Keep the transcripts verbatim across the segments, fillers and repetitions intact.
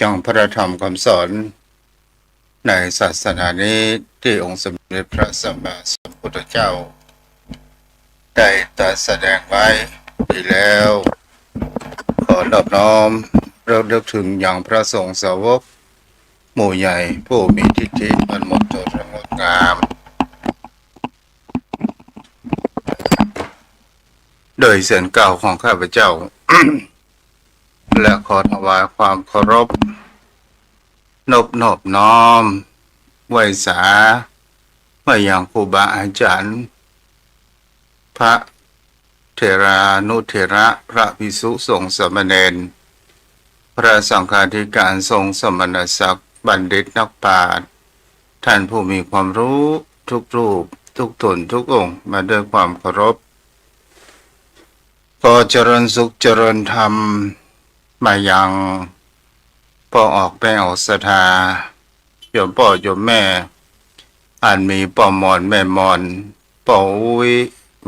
ยังพระธรรมคำสอนในศาสนานี้ ตี้องค์สมเด็จพระสัมมาสัมพุทธเจ้าได้ตรัสแสดงไว้ดีแล้ว ขอนอบน้อมระลึกถึงยังพระสงฆ์สาวกหมู่ใหญ่ผู้มีทิฏฐิอันหมดจดและงดงาม โดยเสียงกล่าวของข้าพเจ้า และขอถวายความเคารพ นบนอบน้อมไหว้สา มายังครูบาอาจารย์ พระเถรานุเถระ พระภิกษุสงฆ์สามเณร พระสังฆาธิการ ทรงสมณศักดิ์ บัณฑิตนักปราชญ์ ท่านผู้มีความรู้ทุกรูป ทุกตน ทุกองค์ มาด้วยความเคารพ ขอเจริญสุขเจริญธรรม มายังป้อออกแม่ออกศรัทธา โยมป้อโยมแม่ อันมีป้อหม่อนแม่หม่อน ป้ออุ๊ย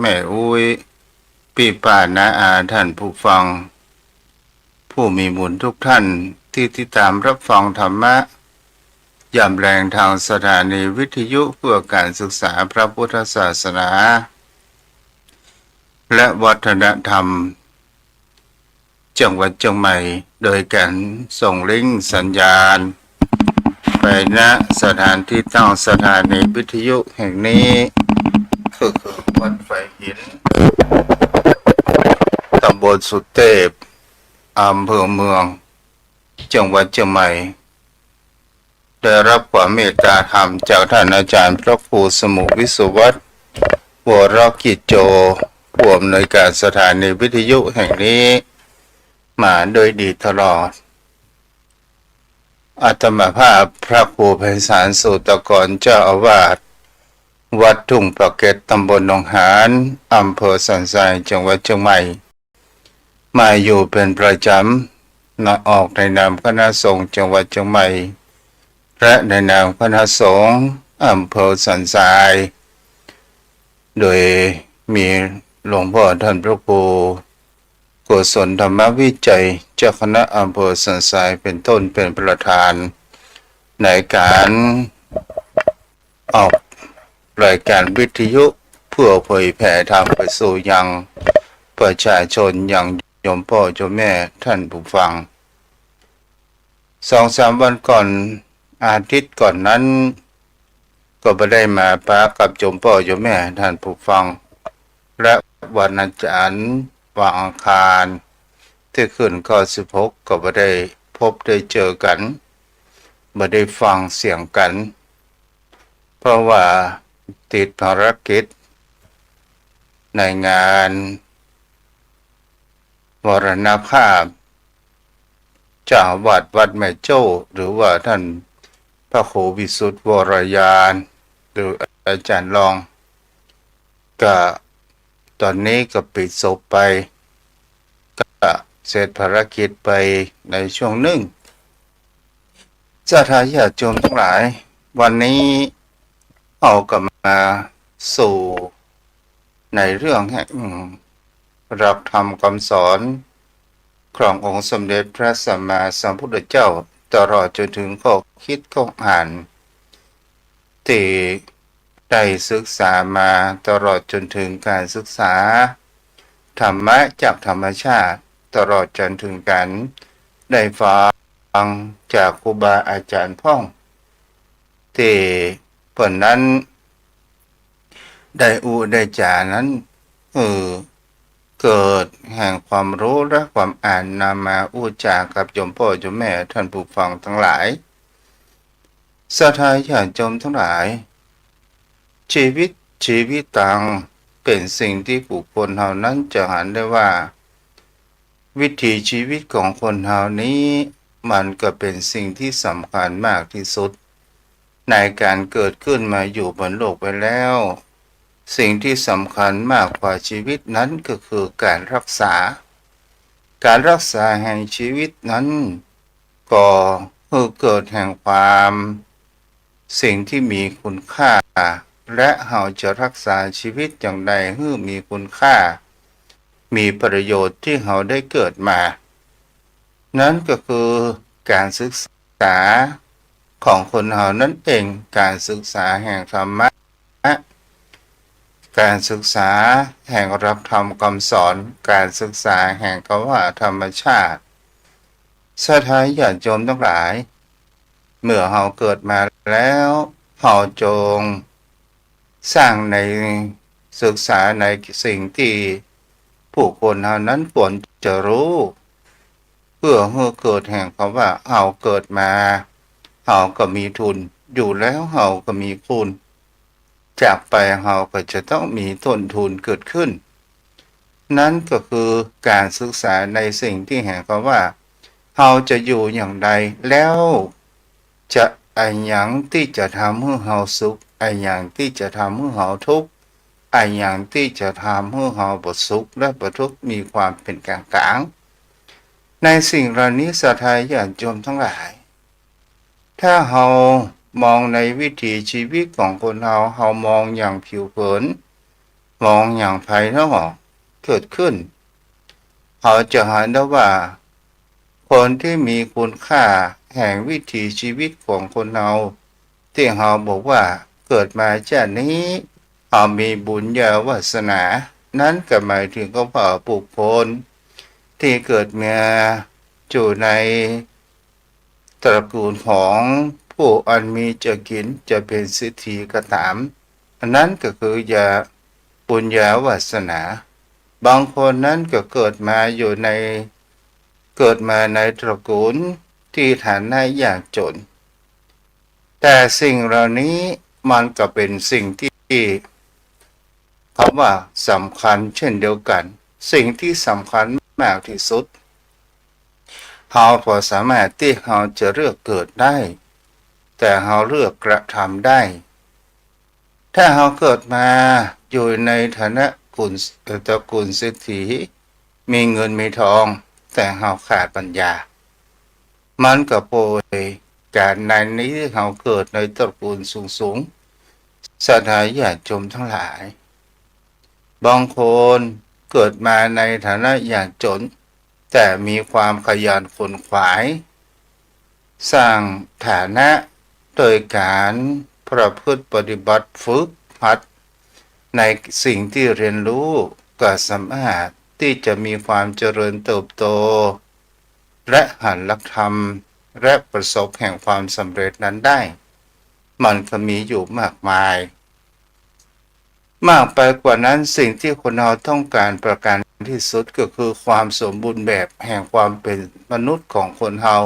แม่อุ๊ย ปี้ป้าน้าอาท่านผู้ฟัง ผู้มีบุญทุกท่าน ตี้ติดตามรับฟังธรรมะยามแลงทางสถานีวิทยุเพื่อการศึกษาพระพุทธศาสนา และวัฒนธรรม จังหวัดเชียงใหม่ โดยการส่งลิงก์สัญญาณ ไป ณ สถานที่ตั้งสถานีวิทยุแห่งนี้ ก็คือวัดไฟหิน ตำบลสุเตพ อำเภอเมือง จังหวัดเชียงใหม่ ได้รับความเมตตาธรรมจากท่านอาจารย์พระครูสมุห์ วิศวัฒน์ วรกิจโจ ผู้อำนวยการสถานีวิทยุแห่งนี้ มาโดยดีตลอด อาตมาภาพพระครูไพศาล สูตรกร เจ้าอาวาสวัดทุ่งปะเก็ด ตำบลหนองหาน อำเภอสันทราย จังหวัดเชียงใหม่ มาอยู่เป็นประจำ ณ ออกในนามคณะสงฆ์จังหวัดเชียงใหม่ และในนามคณะสงฆ์อำเภอสันทราย โดยมีหลวงพ่อท่านพระครูโกศลธรรมวิชัย เจ้าคณะอำเภอสันทรายเป็นต้น เป็นประธาน ในการออกรายการวิทยุเพื่อเผยแผ่ธรรมไปสู่ยังประชาชน ยังโยมป้อโยมแม่ท่านผู้ฟัง สองสามวันก่อน อาทิตย์ก่อนนั้น ก็บ่ได้มาปะกับโยมป้อโยมแม่ท่านผู้ฟัง และวันอาจารย์ วันอังคาร ตี้ขึ้นข้อสิบหก ก็บ่ได้พบได้เจอกั๋น บ่ได้ฟังเสียงกั๋น เพราะว่าติดภารกิจในงานมรณภาพเจ้าอาวาสวัดแม่โจ้ หรือว่าท่านพระครูวิสุทธิ์วรญาณ หรืออาจารย์รอง ก็ตอนนี้ก็ปิดศพไป ก็เสร็จภารกิจไปในช่วงนึ่ง ศรัทธาญาติโยมทั้งหลาย วันนี้เฮาก็มาสู่ในเรื่องแห่งหลักธรรมคำสอนขององค์สมเด็จพระสัมมาสัมพุทธเจ้า ตลอดจนถึงข้อคิดข้ออ่าน ตี้ได้ศึกษามา ตลอดจนถึงการศึกษาธรรมะจากธรรมชาติ ตลอดจนถึงการได้ฟังจากครูบาอาจารย์พ่อง ตี้เปิ้นนั้นได้อู้ได้จ๋านั้น เออ เกิดแห่งความฮู้และความอ่านนำมาอู้จ๋ากับโยมป้อโยมแม่ท่านผู้ฟังตังหลาย ศรัทธาญาติโยมตังหลาย จีวิต จีวิตัง เป๋นสิ่งตี้บุคคลเฮานั้นจะหันได้ว่า วิถีชีวิตของคนเฮานี้ มันก็เป๋นสิ่งตี้สำคัญมากตี้สุด ในก๋านเกิดขึ้นมาอยู่บนโลกไปแล้ว สิ่งตี้สำคัญมากกว่าจีวิตนั้นก็คือก๋านฮักษา ก๋านฮักษาแห่งจีวิตนั้น ก็หื้อเกิดแห่งความ สิ่งตี้มีคุณค่า และเฮาจะฮักษาจีวิตอย่างใดหื้อมีคุณค่า มีประโยชน์ตี้เฮาได้เกิดมา นั้นก็คือ ก๋านศึกษาของคนเฮานั้นเอง ก๋านศึกษาแห่งธรรมะ ก๋านศึกษาแห่งหลักธรรมกำสอน ก๋านศึกษาแห่งกำว่าธรรมชาติ ศรัทธาญาติโยมตังหลาย เมื่อเฮาเกิดมาแล้ว เฮาจงสร้างใน ศึกษาในสิ่งตี้ผู้คนเฮานั้นควรจะฮู้ เปื้อหื้อเกิดแห่งกำว่าเฮาเกิดมา เฮาก็มีทุน อยู่แล้วเฮาก็มีทุน จากไปเฮาก็จะต้องมีต้นทุนเกิดขึ้น นั้นก็คือก๋านศึกษาในสิ่งตี้แห่งกำว่า เฮาจะอยู่อย่างใด แล้วจะอะหยังตี้จะทำหื้อเฮาสุข อะหยังตี้จะทำหื้อเฮาทุกข์ อะหยังตี้จะทำหื้อเฮาบ่สุขและบ่ทุกข์ มีความเป๋นก๋างๆ ในสิ่งเหล่านี้ ศรัทธาญาติโยมตังหลาย ถ้าเฮามองในวิถีชีวิตของคนเฮา เฮามองอย่างผิวเผิน มองอย่างภายนอกเกิดขึ้น เฮาจะหันได้ว่า คนตี้มีคุณค่าแห่งวิถีชีวิตของคนเฮา ตี้เฮาบอกว่าเกิดมาจ้าดนี้ เฮามีบุญญาวาสนา นั้นก็หมายเถิงกำว่าบุคคลตี้เกิดมาอยู่ใน ตระกูลของผู้อันมีจะกิ๋น จะเป๋นเศรษฐีก็ต๋าม อันนั้นก็คือญา บุญญาวาสนา บางคนนั้นก็เกิดมาอยู่ใน เกิดมาในตระกูลตี้ฐานะยากจ๋น แต่สิ่งเหล่านี้มันก็เป๋นสิ่งตี้ กำว่าสำคัญเช่นเดียวกั๋น สิ่งตี้สำคัญมากตี้สุด เฮาบ่สามารถตี้เฮาจะเลือกเกิดได้ แต่เฮาเลือกกระทำได้ ถ้าเฮาเกิดมาอยู่ในฐานะกุล เอ่อ ตระกูลเศรษฐี มีเงินมีทอง แต่เฮาขาดปัญญา มันก็ป่วย ก๋านในนี้เฮาเกิดในตระกูลสูงๆ ศรัทธาญาติโยมตังหลาย บางคนเกิดมาในฐานะยากจ๋น แต่มีความขยันขวนขวาย สร้างฐานะโดยก๋านประพฤติปฏิบัติฝึกหัดในสิ่งตี้เฮียนฮู้ ก็สามารถตี้จะมีความเจริญเติบโต และหันหลักธรรม และประสบแห่งความสำเร็จนั้นได้ มันก็มีอยู่มากมาย มากไปกว่านั้น สิ่งตี้คนเฮาต้องก๋านประก๋านตี้สุดก็คือความสมบูรณ์แบบแห่งความเป๋นมนุษย์ของคนเฮา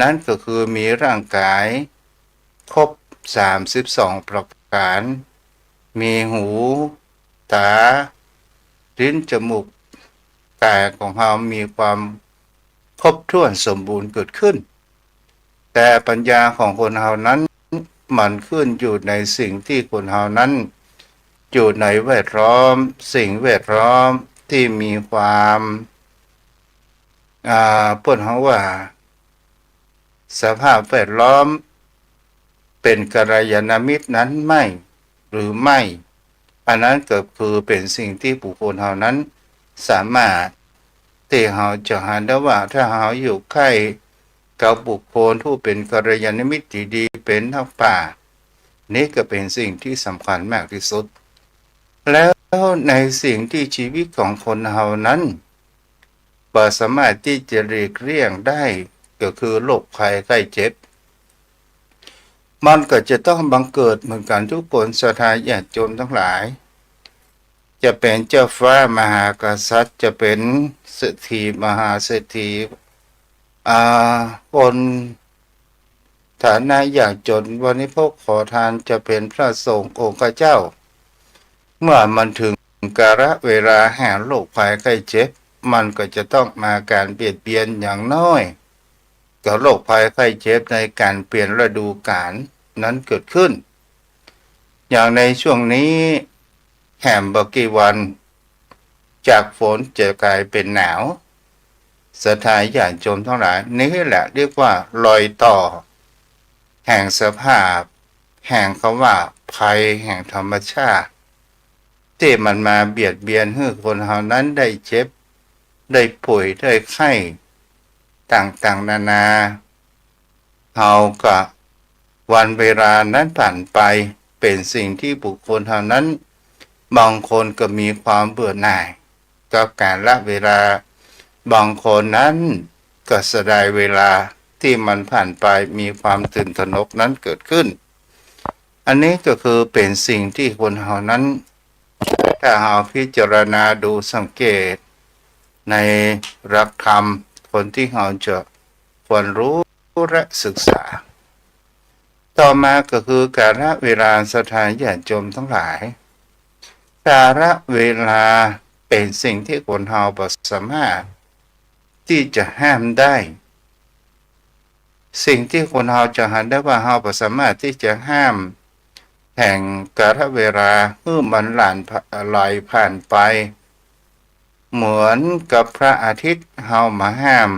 นั้นก็คือมีร่างก๋ายครบสามสิบสองประก๋าน มีหู ต๋า ลิ้น จมูก ก๋ายของเฮามีความครบถ้วนสมบูรณ์เกิดขึ้น แต่ปัญญาของคนเฮานั้น มันขึ้นอยู่ในสิ่งตี้คนเฮานั้น อยู่ในแวดล้อม สิ่งแวดล้อมตี้มีความ อ่า เปิ้นฮ้องว่า สภาพแวดล้อม เป๋นกัลยาณมิตรนั้นไหม หรือไม่ อันนั้นก็คือเป๋นสิ่งตี้บุคคลเฮานั้น สามารถตี้เฮาจะหันได้ว่า ถ้าเฮาอยู่ใก้กับบุคคลผู้เป๋นกัลยาณมิตรตี้ดี เป๋นนักปราชญ์ นี้ก็เป๋นสิ่งตี้สำคัญมากตี้สุด แล้วในสิ่งตี้ชีวิตของคนเฮานั้น บ่สามารถตี้จะหลีกเลี่ยงได้ ก็คือโรคภัยไข้เจ็บ มันก็จะต้องบังเกิดเหมือนกั๋นกู้คน ศรัทธาญาติโยมตังหลาย จะเป๋นเจ้าฟ้ามหากษัตริย์ จะเป๋นเศรษฐีมหาเศรษฐี อ่า คนฐานะยากจ๋น บริโภคขอทาน จะเป๋นพระสงฆ์องค์เจ้า เมื่อมันเถิงกาลเวลาแห่งโรคภัยไข้เจ็บ มันก็จะต้องมาก๋านเบียดเบียนอย่างน้อย กับโรคภัยไข้เจ็บในก๋านเปลี่ยนฤดูก๋าลนั้นเกิดขึ้น อย่างในช่วงนี้ แหมบ่กี่วัน จากฝนจะก๋ายเป๋นหนาว ศรัทธาญาติโยมตังหลาย นี้แหละเรียกว่ารอยต่อ แห่งสภาพ แห่งกำว่าภัยแห่งธรรมชาติ ตี้มันมาเบียดเบียนหื้อคนเฮานั้นได้เจ็บ ได้ป่วย ได้ไข้ ต่างๆ นานา เฮาก็ วันเวลานั้นผ่านไป เป๋นสิ่งตี้บุคคลเหล่านั้น บางคนก็มีความเบื่อหน่ายกับก๋าลเวลา บางคนนั้นก็เสียดายเวลาตี้มันผ่านไป มีความตื่นตระหนกนั้นเกิดขึ้น อันนี้ก็คือเป๋นสิ่งตี้คนเฮานั้น ถ้าเฮาพิจารณาดูสังเกตในหลักธรรม คนตี้เฮาจะควรฮู้และศึกษา ต่อมาก็คือกาลเวลา ศรัทธาญาติโยมตังหลาย กาลเวลาเป๋นสิ่งตี้คนเฮาบ่สามารถตี้จะห้ามได้ สิ่งตี้คนเฮาจะหันได้ว่าเฮาบ่สามารถตี้จะห้ามแห่งกาลเวลาหื้อมันหลั่น ไหลผ่านไป เหมือนกับพระอาทิตย์ เฮาบ่ห้าม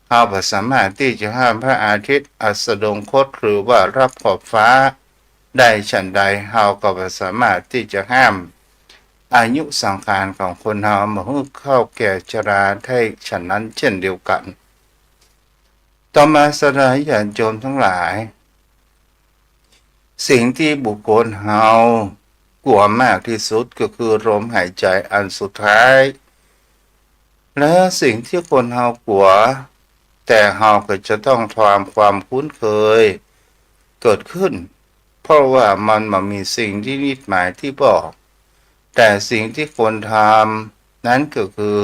เฮาบ่สามารถตี้จะห้ามพระอาทิตย์อัสดงคตหรือว่าลับขอบฟ้าได้ฉันใด เฮาก็บ่สามารถตี้จะห้ามอายุสังขารของคนเฮาบ่หื้อเข้าแก่ชราได้ฉันนั้นเช่นเดียวกั๋น ต่อมาศรัทธาญาติโยมตังหลาย สิ่งตี้บุคคลเฮากลัวมากตี้สุดก็คือลมหายใจ๋อันสุดท้าย และสิ่งตี้คนเฮากลัว แต่เฮาก็จะต้องทำความคุ้นเคยเกิดขึ้น เพราะว่ามันบ่มีสิ่งนิมิตหมายตี้บอก แต่สิ่งตี้ควรทำนั้นก็คือ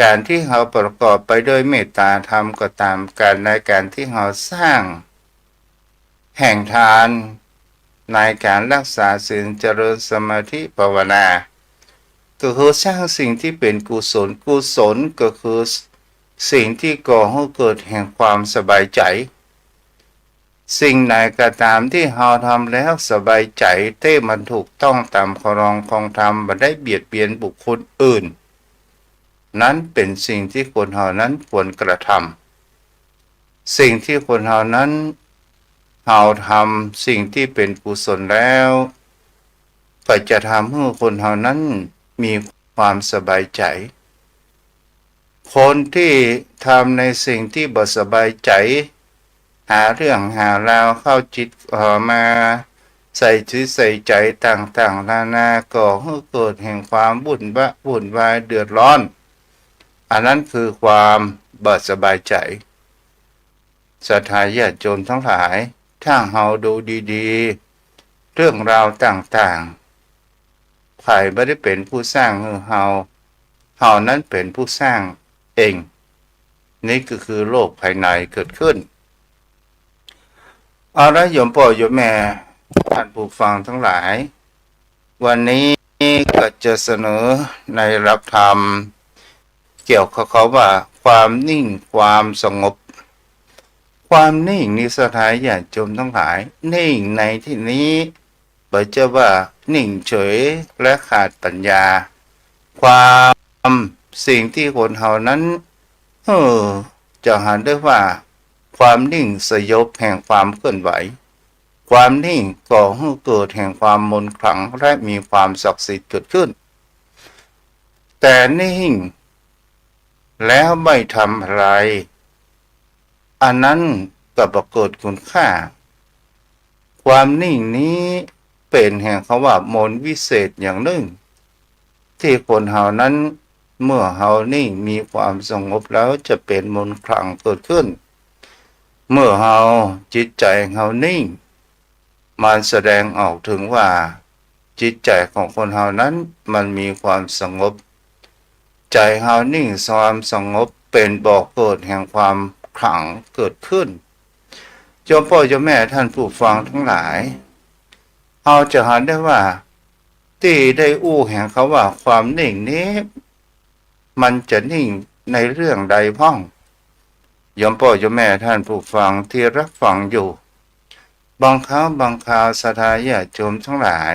ก๋านตี้เฮาประกอบไปด้วยเมตตาธรรมก็ต๋ามกั๋น ในก๋านตี้เฮาสร้างแห่งทาน ในก๋านรักษาศีล เจริญสมาธิภาวนา ก็คือสร้างสิ่งตี้เป๋นกุศล กุศลก็คือสิ่งตี้ก่อหื้อเกิดแห่งความสบายใจ๋ สิ่งไหนก็ต๋ามตี้เฮาทำแล้วสบายใจ๋ ตี้มันถูกต้องต๋ามคันลองของธรรม บ่ได้เบียดเบียนบุคคลอื่น นั้นเป๋นสิ่งตี้คนเฮานั้นควรกระทำ สิ่งตี้คนเฮานั้น เฮาทำสิ่งตี้เป๋นกุศลแล้ว ก็จะทำหื้อคนเฮานั้นมีความสบายใจ๋ คนตี้ทำในสิ่งตี้บ่สบายใจ๋ หาเรื่องหาราวเข้าจิต เอ่อ มาใส่จิตใส่ใจ๋ต่างๆ นานา ก่อหื้อเกิดแห่งความวุ่นวะ วุ่นวายเดือดร้อน อันนั้นคือความบ่สบายใจ๋ ศรัทธาญาติโยมตังหลาย ถ้าเฮาดูดีๆ เรื่องราวต่างๆ ใผบ่ได้เป๋นผู้สร้างหื้อเฮา เฮานั้นเป๋นผู้สร้างเอง นี่ก็คือโลกภายในเกิดขึ้น เอาละโยมป้อโยมแม่ ท่านผู้ฟังตังหลาย วันนี้ก็จะเสนอในหลักธรรม เกี่ยวกับคำว่าความนิ่งความสงบ ความนิ่งนี้ศรัทธาญาติโยมตังหลาย นิ่งในตี้นี้ บ่ใจ้ว่านิ่งเฉยและขาดปัญญา ความ สิ่งตี้คนเฮานั้น เออ จะหันได้ว่า ความนิ่งสยบแห่งความเคลื่อนไหว ความนิ่งก่อหื้อเกิดแห่งความมนต์ขลังและมีความศักดิ์สิทธิ์เกิดขึ้น แต่นิ่งแล้วไม่ทำอะไร อันนั้นก็บ่เกิดคุณค่า ความนิ่งนี้เป๋นแห่งคำว่ามนต์วิเศษอย่างนึ่ง ตี้คนเฮานั้น เมื่อเฮานิ่งมีความสงบแล้วจะเป๋นมนต์ขลังเกิดขึ้น เมื่อเฮาจิตใจ๋เฮานิ่ง มันแสดงออกเถิงว่า จิตใจ๋ของคนเฮานั้นมันมีความสงบ ใจ๋เฮานิ่ง ความสงบเป๋นบ่อเกิดแห่งความขลังเกิดขึ้น โยมป้อโยมแม่ท่านผู้ฟังตังหลาย เฮาจะหันได้ว่า ตี้ได้อู้แห่งคำว่าความนิ่งนี้ มันจะนิ่งในเรื่องใดพ่อง โยมป้อโยมแม่ท่านผู้ฟังตี้ฮับฟังอยู่ บางครั้งบางคราวศรัทธาญาติโยมตังหลาย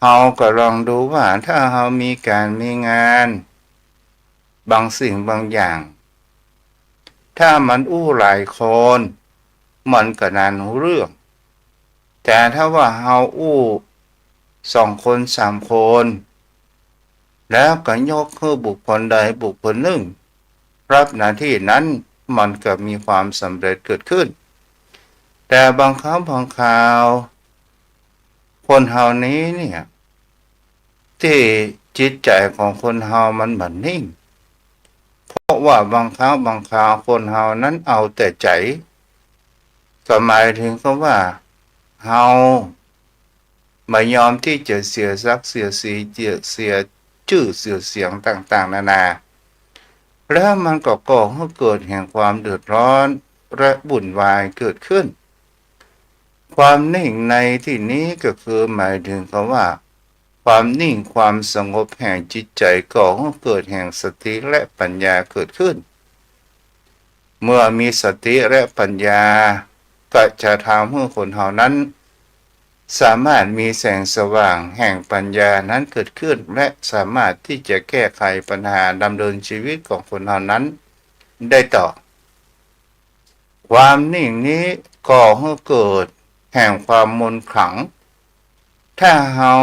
เฮาก็ลองดูว่าถ้าเฮามีก๋านมีงาน บางสิ่งบางอย่าง ถ้ามันอู้หลายคน มันก็นานฮู้เรื่อง แต่ถ้าว่าเฮาอู้สองคนสามคน แล้วก็ยกหื้อบุคคลใดบุคคลนึ่ง รับหน้าตี้นั้น มันก็มีความสำเร็จเกิดขึ้น แต่บางครั้งบางคราว คนเฮานี้เนี่ย ตี้จิตใจ๋ของคนเฮามันบ่นิ่ง เพราะว่าบางครั้งบางคราวคนเฮานั้นเอาแต่ใจ๋ ก็หมายเถิงกับว่าเฮาบ่ยอมตี้จะเสียศักดิ์เสียศรี เสีย เสียจื้อเสียเสียงต่างๆ นานา แล้วมันก็ก่อหื้อเกิดแห่งความเดือดร้อนและวุ่นวายเกิดขึ้น ความนิ่งในตี้นี้ก็คือหมายเถิงกับว่า ความนิ่งความสงบแห่งจิตใจ๋ก่อหื้อเกิดแห่งสติและปัญญาเกิดขึ้น เมื่อมีสติและปัญญา ก็จะทำหื้อคนเฮานั้น สามารถมีแสงสว่างแห่งปัญญานั้นเกิดขึ้น และสามารถตี้จะแก้ไขปัญหาดำเนินชีวิตของคนเฮานั้นได้ต่อ ความนิ่งนี้ก่อหื้อเกิดแห่งความมนต์ขลัง ถ้าเฮา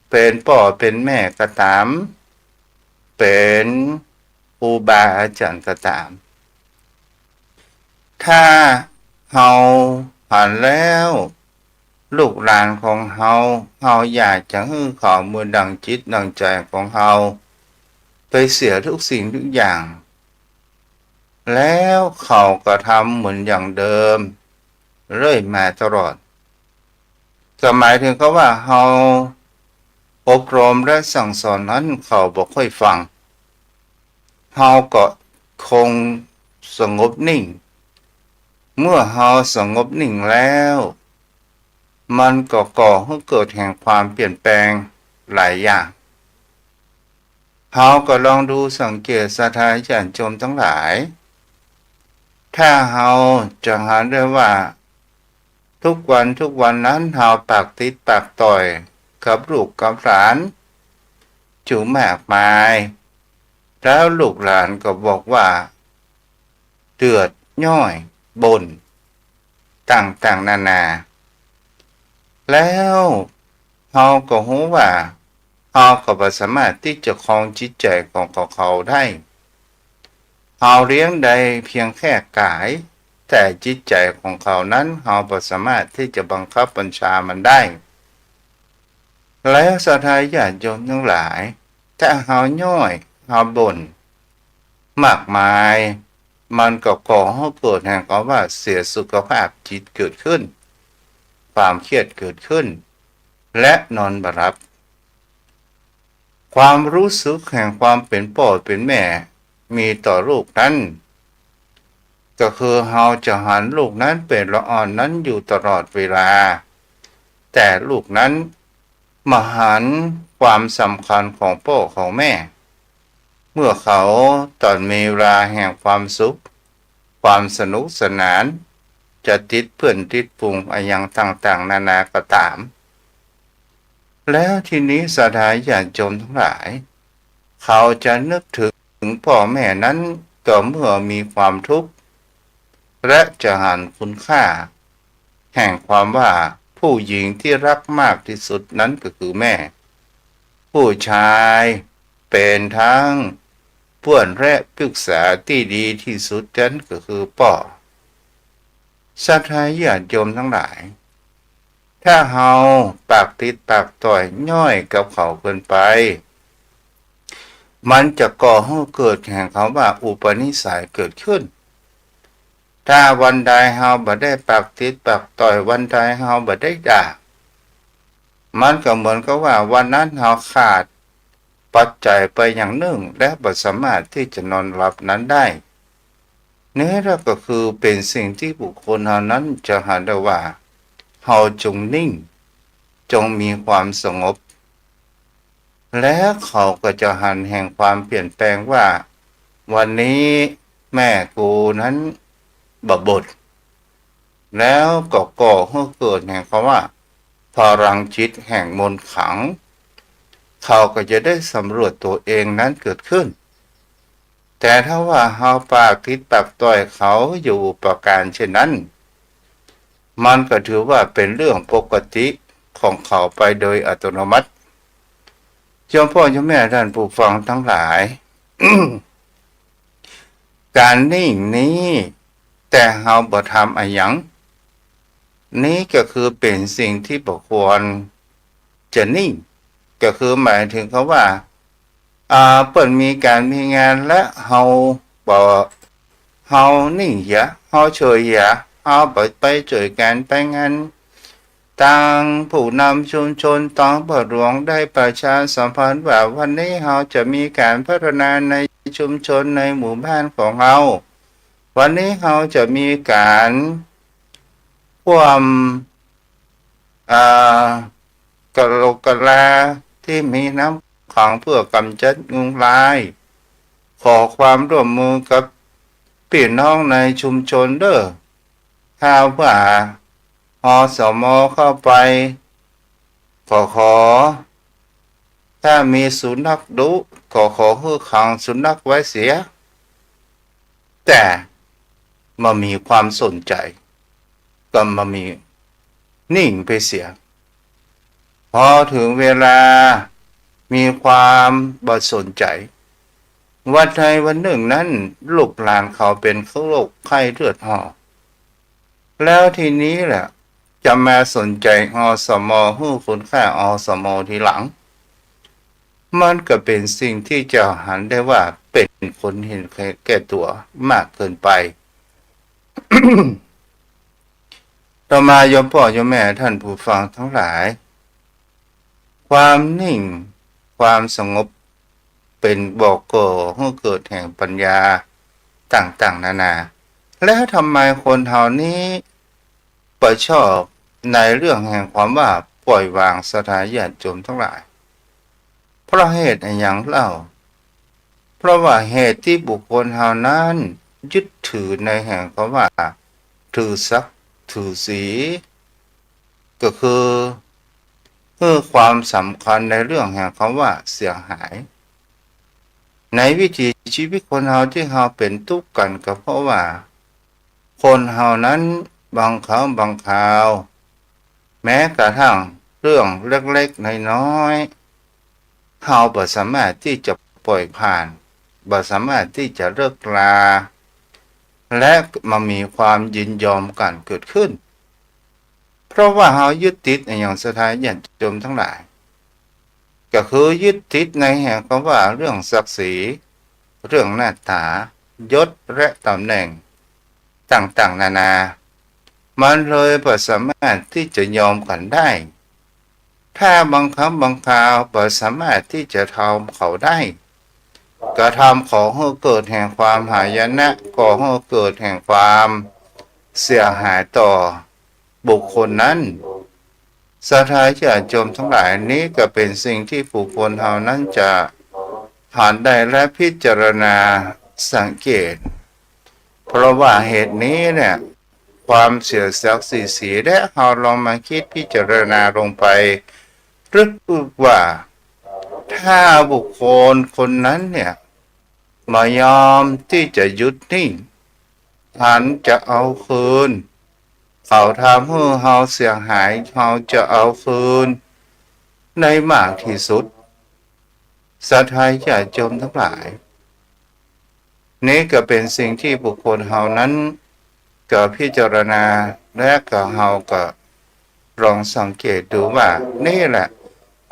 เป๋นป้อเป๋นแม่ก็ต๋าม เป๋นครูบาอาจ๋ารย์ก็ต๋าม ถ้าเฮาหันแล้ว ลูกหลานของเฮา เฮาอยากจะหื้อเขาเหมือนดั่งจิตดั่งใจ๋ของเฮา ไปเสียทุกสิ่งทุกอย่าง แล้วเขาก็ทำเหมือนอย่างเดิมเรื่อยมาตลอด ก็หมายเถิงกับว่าเฮาอบรมและสั่งสอนนั้นเขาบ่ค่อยฟัง เฮาก็คงสงบนิ่ง เมื่อเฮาสงบนิ่งแล้ว มันก็ก่อหื้อเกิดแห่งความเปลี่ยนแปลงหลายอย่าง เฮาก็ลองดูสังเกตศรัทธาญาติโยมตังหลาย ถ้าเฮาจะหันได้ว่า ทุกวันทุกวันนั้นเฮาปากติดปากต่อยกับลูกกับหลาน อยู่มากมาย แล้วลูกหลานก็บอกว่า เดือดย้อยบ่น ต่างๆ นานา แล้วเฮาก็ฮู้ว่า เฮาก็บ่สามารถตี้จะครองจิตใจ๋ของเขาได้ เฮาเลี้ยงได้เพียงแค่ก๋าย แต่จิตใจ๋ของเขานั้น เฮาบ่สามารถตี้จะบังคับบัญชามันได้ แล้วศรัทธาญาติโยมตังหลาย ถ้าเฮาย้อย เฮาบ่น มากมาย มันก็ก่อหื้อเกิดแห่งความว่าเสียสุขภาพจิตเกิดขึ้น ความเครียดเกิดขึ้น และนอนบ่หลับ ความรู้สึกแห่งความเป๋นป้อเป๋นแม่มีต่อลูกนั้น ก็คือเฮาจะหันลูกนั้นเป๋นละอ่อนนั้นอยู่ตลอดเวลา แต่ลูกนั้นบ่หันความสำคัญของป้อของแม่ เมื่อเขาต๋อนมีเวลาแห่งความสุข ความสนุกสนาน จะติดเปื้อนติดฝูงอะหยังต่างๆ นานาก็ต๋าม แล้วทีนี้ศรัทธาญาติโยมตังหลาย เขาจะนึกเถิงป้อแม่นั้นก็เมื่อมีความทุกข์ และจะหันคุณค่า แห่งความว่าผู้หญิงตี้ฮักมากตี้สุดนั้นก็คือแม่ ผู้ชายเป๋นตังเปื้อนและปรึกษาตี้ดีตี้สุดนั้นก็คือป้อ ศรัทธาญาติโยมตังหลาย ถ้าเฮาปากติดปากต่อยย้อยกับเขาเกินไป มันจะก่อหื้อเกิดแห่งคำว่าอุปนิสัยเกิดขึ้น ถ้าวันใดเฮาบ่ได้ปากติดปากต่อย วันใดเฮาบ่ได้ด่า มันก็เหมือนกับว่าวันนั้นเฮาขาดปัจจัยไปอย่างนึ่ง และบ่สามารถตี้จะนอนหลับนั้นได้ นี่แหละก็คือเป๋นสิ่งตี้บุคคลเฮานั้นจะหันได้ว่า เฮาจงนิ่ง จงมีความสงบ และเขาก็จะหันแห่งความเปลี่ยนแปลงว่า วันนี้แม่กูนั้นบ่บ่น แล้วก็ก่อหื้อเกิดแห่งคำว่า พลังจิตแห่งมนต์ขลัง เขาก็จะได้สำรวจตัวเองนั้นเกิดขึ้น แต่ถ้าว่าเฮาปากติดปากต่อยเขาอยู่ประการเช่นนั้น มันก็ถือว่าเป๋นเรื่องปกติของเขาไปโดยอัตโนมัติ โยมพ่อโยมแม่ท่านผู้ฟังตังหลาย เ ก๋านนิ่งนี้ แต่เฮาบ่ทำอะหยัง นี้ก็คือเป๋นสิ่งตี้บ่ควรจะนิ่ง ก็คือหมายเถิงกับว่า อ่า เปิ้นมีก๋านมีงานและเฮาบ่ เฮานิ่งเหีย เฮาเฉยเหีย เฮาบ่ไปจ้วยก๋านไปงาน ตางผู้นำชุมชน ตางพ่อหลวงได้ประชาสัมพันธ์ว่า วันนี้เฮาจะมีก๋านพัฒนาในชุมชนในหมู่บ้านของเฮา วันนี้เฮาจะมีก๋านฮ่วม อ่า กะโหลกกะลาตี้มีน้ำขังเปื้อกำจัดยุงลาย ขอความร่วมมือกับปี้น้องในชุมชนเด้อ ถ้าว่า อสม เข้าไป ก็ขอ ถ้ามีสุนัขดุ ก็ขอหื้อขังสุนัขไว้เสีย แต่บ่มีความสนใจ๋ ก็บ่มี นิ่งไปเสีย พอเถิงเวลามีความบ่สนใจ๋ วันใดวันนึ่งนั้นลูกหลานเขาเป๋นโรคไข้เลือดออก แล้วทีนี้แหละจะมาสนใจ๋ อสม หื้อคุณค่า อสม ทีหลัง มันก็เป๋นสิ่งตี้จะหันได้ว่าเป๋นคนเห็นแก่ตั๋วมากเกินไป ต่อมาโยมป้อโยมแม่ท่านผู้ฟังตังหลาย ความนิ่ง ความสงบ เป๋นบ่อก่อหื้อเกิดแห่งปัญญาต่างๆ นานา แล้วทำไมคนเฮานี้บ่ชอบในเรื่องแห่งความว่าปล่อยวาง ศรัทธาญาติโยมตังหลาย เพราะเหตุอะหยังเล่า เพราะว่าเหตุตี้บุคคลเฮานั้นยึดถือในแห่งความว่าถือศักดิ์ถือศรี ก็คือหื้อความสำคัญในเรื่องแห่งความว่าเสียหาย ในวิถีชีวิตคนเฮาตี้เฮาเป๋นตุ๊กข์กั๋น ก็เพราะว่าคนเฮานั้นบางครั้งบางคราว แม้กระทั่งเรื่องเล็กๆ น้อยๆ เฮาบ่สามารถตี้จะปล่อยผ่าน บ่สามารถตี้จะเลิกลา และบ่มีความยินยอมกั๋นเกิดขึ้น เพราะว่าเฮายึดติดอะหยัง ศรัทธาญาติโยมตังหลาย ก็คือยึดติดในแห่งความว่าเรื่องศักดิ์ศรี เรื่องหน้าต๋า ยศและต๋ำแหน่งต่างๆ นานา มันเลยบ่สามารถตี้จะยอมกั๋นได้ ถ้าบางครั้งบางคราวบ่สามารถตี้จะยอมเขาได้ ก็ทำขอหื้อเกิดแห่งความหายนะ ก่อหื้อเกิดแห่งความเสียหายต่อบุคคลนั้น ศรัทธาญาติโยมตังหลาย นี้ก็เป๋นสิ่งตี้บุคคลเฮานั้นจะหันได้และพิจารณาสังเกต เพราะว่าเหตุนี้เนี่ย ความเสียศักดิ์เสียศรี และเฮาลองมาคิดพิจารณาลงไปลึกๆ ว่า ถ้าบุคคลคนนั้นเนี่ย บ่ยอมตี้จะหยุดนิ่ง หันจะเอาคืน เขาทำหื้อเฮาเสียหาย เฮาจะเอาคืนได้มากตี้สุด ศรัทธาญาติโยมตังหลาย นี้ก็เป๋นสิ่งตี้บุคคลเฮานั้นก็พิจารณา และก็เฮาก็ลองสังเกตดูว่า นี้แหละ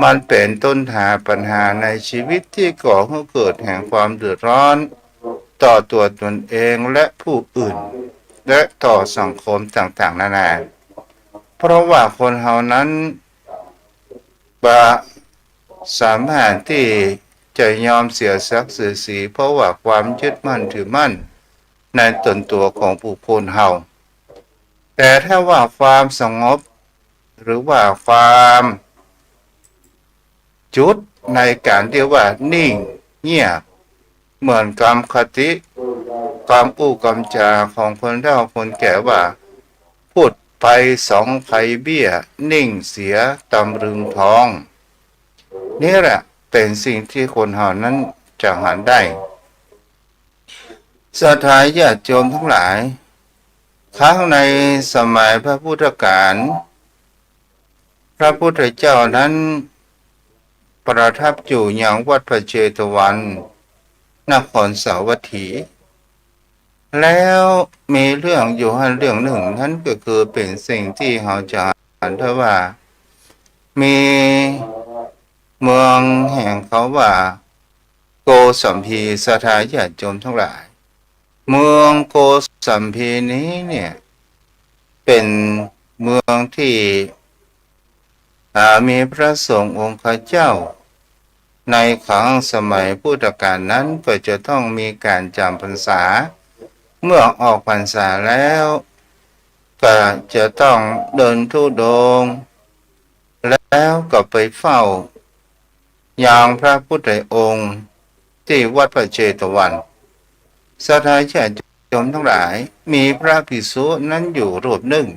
มันเป๋นต้นตาปัญหาในชีวิตตี้ก่อหื้อเกิดแห่งความเดือดร้อน ต่อตั๋วตนเองและผู้อื่น และต่อสังคมต่างๆ นานา เพราะว่าคนเฮานั้นบ่สามารถตี้จะยอมเสียศักดิ์เสียศรี เพราะว่าความยึดมั่นถือมั่นในตนตั๋วของบุคคลเฮา แต่ถ้าว่าความสงบ หรือว่าความหยุดในก๋านตี้ว่านิ่งเงียบ เหมือนกำคติ กำอู้กำจาของคนเฒ่าคนแก่ว่า พูดไปสองไพเบี้ย นิ่งเสียตำลึงทอง นี้แหละเป๋นสิ่งตี้คนเฮานั้นจะหันได้ ศรัทธาญาติโยมตังหลาย ครั้งในสมัยพระพุทธกาล พระพุทธเจ้านั้นประทับอยู่ยังวัดพระเชตวัน นครสาวัตถี แล้วมีเรื่องอยู่หั้นเรื่องนึ่ง นั้นก็คือเป๋นสิ่งตี้เฮาจะหันได้ว่า มีเมืองแห่งเขาว่า โกสัมพี ศรัทธาญาติโยมตังหลาย เมืองโกสัมพีนี้เนี่ย เป๋นเมืองตี้ อ่า มีพระสงฆ์องค์เจ้า ในครั้งสมัยพุทธกาลนั้นก็จะต้องมีก๋านจ๋ำพรรษา เมื่อออกพรรษาแล้ว ก็จะต้องเดินธุดงค์ แล้วก็ไปเฝ้ายังพระพุทธองค์ตี้วัดพระเจตวัน ศรัทธาญาติโยมตังหลาย มีพระภิกษุนั้นอยู่รูปนึ่ง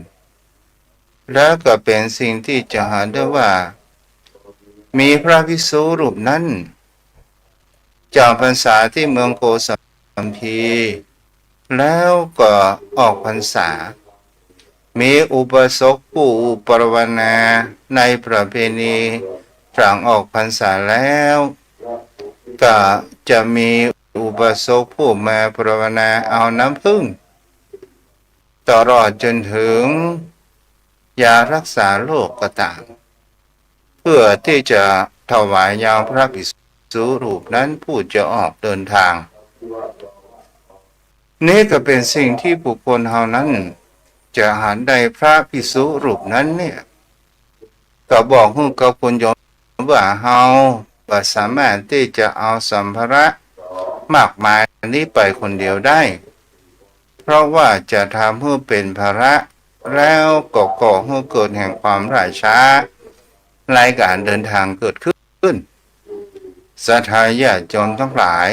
แล้วก็เป๋นสิ่งตี้จะหันได้ว่า มีพระภิกษุรูปนั้นจ๋ำพรรษาตี้เมืองโกสัมพี แล้วก็ออกพรรษา มีอุบาสกผู้ปรารถนาในประเพณีหลังออกพรรษาแล้ว ก็จะมีอุบาสกผู้มาปรารถนาเอาน้ำผึ้ง ตลอดจ๋นเถิงยาฮักษาโรคก็ต๋าง เปื้อตี้จะถวายยังพระภิกษุรูปนั้นผู้จะออกเดินตาง นี้ก็เป๋นสิ่งตี้บุคคลเฮานั้นจะหันได้ พระภิกษุรูปนั้นเนี่ย ก็บอกหื้อกับคุณโยมว่า เฮาบ่สามารถตี้จะเอาสัมภาระมากมายนี้ไปคนเดียวได้ เพราะว่าจะทำหื้อเป๋นภาระ แล้วก็ก่อหื้อเกิดแห่งความล่าช้าในก๋านเดินตางเกิดขึ้น ศรัทธาญาติโยมตังหลาย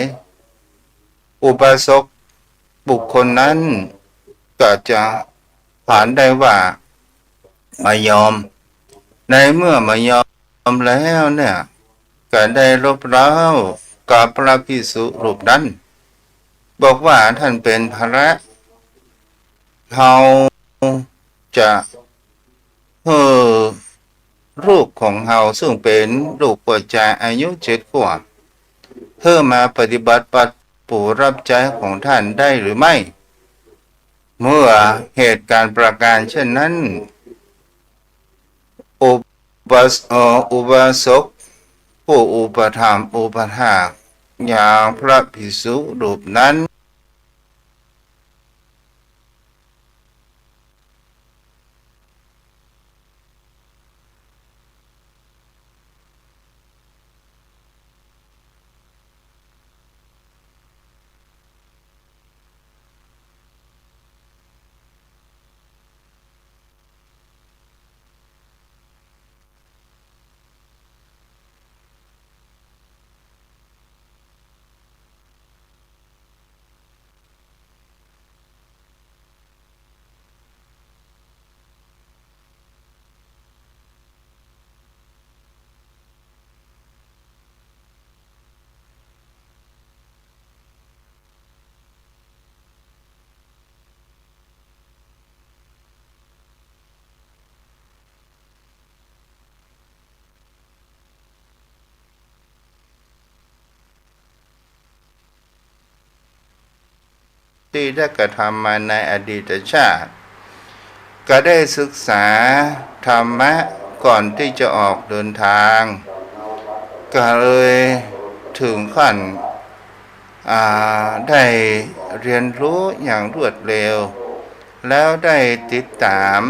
อุบาสกบุคคลนั้นก็จะหันได้ว่าบ่ยอม ในเมื่อบ่ยอมแล้วเนี่ย ก็ได้รบเร้ากับพระภิกษุรูปนั้น บอกว่า ต้านเป๋นภาระ เฮาจะหื้อลูกของเฮาซึ่งเป๋นลูกหัวใจ๋อายุเจ็ดขวบ หื้อมาปฏิบัติบัตรผู้รับใจ๊ของต้านได้หรือไม่ เมื่อเหตุก๋ารณ์ประก๋านเช่นนั้น อุบาส- เอ่อ อุบาสกผู้อุปถัมภ์อุปถากยังพระภิกษุรูปนั้น ตี้ได้กระทำมาในอดีตชาติ ก็ได้ศึกษาธรรมะก่อนตี้จะออกเดินตาง ก็เลยเถิงขั้น อ่า ได้เฮียนฮู้อย่างรวดเร็ว แล้วได้ติดต๋าม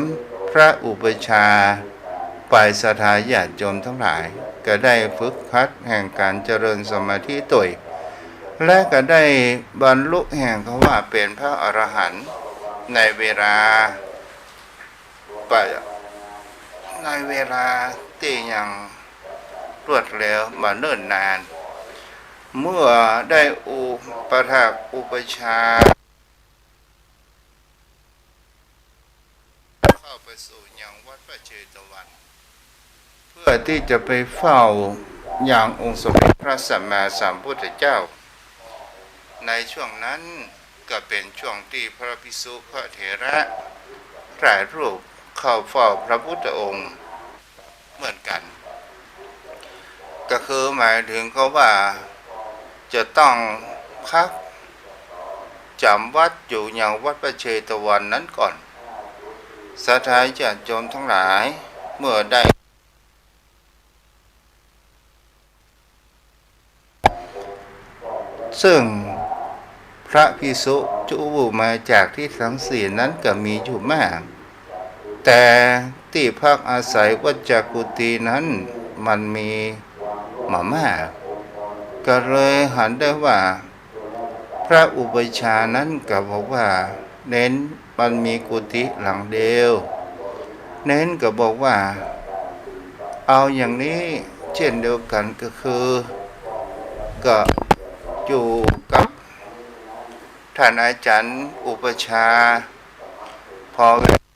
พระอุปัชฌาย์ไป ศรัทธาญาติโยมตังหลาย ก็ได้ฝึกหัดแห่งก๋านเจริญสมาธิตวย และก็ได้บรรลุแห่งเขาว่าเป๋นพระอรหันต์ในเวลา ในเวลาตี้ยังรวดเร็วบ่เนิ่นนาน เมื่อได้อุปถากอุปัชฌาย์ เข้าไปสู่ยังวัดพระเจตวัน เพื่อตี้จะไปเฝ้ายังองค์สมเด็จพระสัมมาสัมพุทธเจ้า ในช่วงนั้นก็เป๋นช่วงตี้พระภิกษุพระเถระหลายรูปเข้าเฝ้าพระพุทธองค์เหมือนกั๋น ก็คือหมายเถิงเขาว่าจะต้องพัก จ๋ำวัตรอยู่ยังวัดพระเชตวันนั้นก่อน ศรัทธาญาติโยมทั้งหลาย เมื่อได้ ซึ่งพระภิกษุจุมาจากทิศทั้งสี่นั้นก็มีอยู่มาก แต่ตี้พักอาศัยวัจจกุฏีนั้นมันมีบ่มาก ก็เลยหันได้ว่า พระอุปัชฌาย์นั้นก็บอกว่า เณรมันมีกุฏิหลังเดียว เณรก็บอกว่า เอาอย่างนี้เช่นเดียวกันก็คือ ก็อยู่กับท่านอาจารย์อุปัชฌาย์ พอเวลา